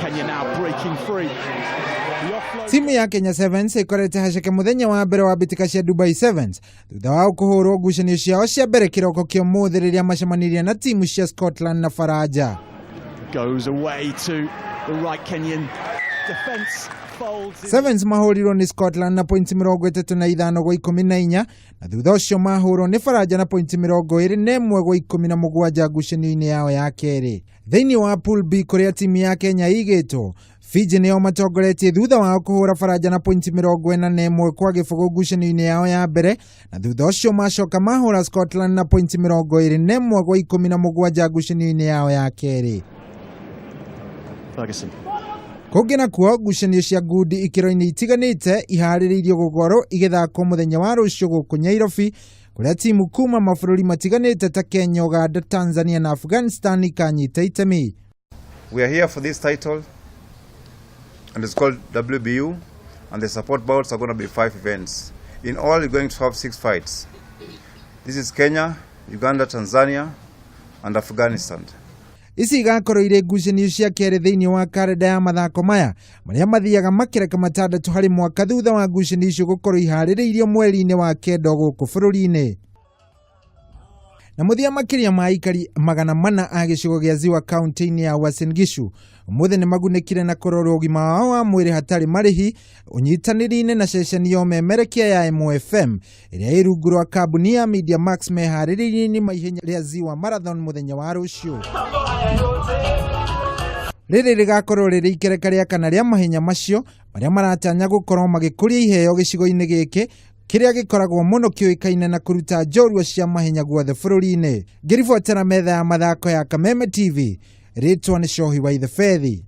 Kenya now breaking free. The offload. Timu ya Kenya Sevens ĩkorete haceke mũthenya wa mbere wa mbĩtĩka cia Dubai Sevens thutha wa kũhũrwo ngucanio ciao cia mbere kĩroko kĩa ũmũthĩ rĩrĩa macemanirie na timu cia Scotland na Faranja. Goes away to the right Kenyan defence. Folds in. Sevens mahũrirwo nĩ Scotland na pointi 35 gwa 14, na thutha ũcio mahũrwo nĩ Faranja na pointi 21 gwa 17 ngucanio-inĩ yao ya kerĩ. Thĩinĩ wa Pool B kũrĩa timu ya Kenya ĩigĩtwo, Fiji nĩo matongoretie thutha wao kũhũra Faranja na pointi 41-0 ngucanio-inĩ yao ya mbere, na thutha ũcio macoka mahũra Scotland na pointi 21 gwa 17 ngucanio-inĩ yao ya kerĩ. Ferguson. Kũngĩ nakuo, ngucanio cia ngundi ikĩro-inĩ itiganĩte iharĩrĩirio gũkorwo igĩthakwo mũthenya wa rũciũ gũkũ Nyairobi, kũrĩa timu kuma mabũrũri matiganĩte ta Kenya, Uganda, Tanzania na Afghanistan ikanyita itemi. We are here for this title, and it's called WBU, and the support bouts are going to be five events. In all, you're going to have six fights. This is Kenya, Uganda, Tanzania, and Afghanistan. Ici igakorwo irĩ ngucanio cia kerĩ thĩinĩ wa karenda ya mathako maya marĩa mathiaga makereka matandatũ harĩ mwaka, thutha wa ngucanio icio gũkorwo iharĩrĩirio mweri-inĩ wa kenda gũkũ bũrũri-inĩ. Na mũthia, makĩria ma aikari 400 a gĩcigo gĩa Ziwa kaunti-inĩ ya Uasin Gishu ũmũthĩ nĩ magunĩkire na kũrorwo ũgima wao wa mwĩrĩ hatarĩ marĩhi ũnyitanĩri-inĩ na ceceni ya ũmemerekia ya MFM ĩrĩa ĩ rungu rwa kambuni ya Media Max meharĩrĩrie-inĩ ma ihenya rĩa Ziwa Marathon mũthenya wa rũciũ. Rĩrĩ rĩgakorwo rĩrĩ ikereka rĩa kana rĩa mahenya macio marĩa maratanya gũkorwo magĩkũria iheo gĩcigo-inĩ gĩkĩ kĩrĩa gĩkoragwo mũno kĩũĩkaine na kũruta njorua cia mahenya guothe bũrũri-inĩ. Ngĩribotera metha ya mathako ya Kameme TV, rĩtwa nĩ Cohi wa Ithebethi.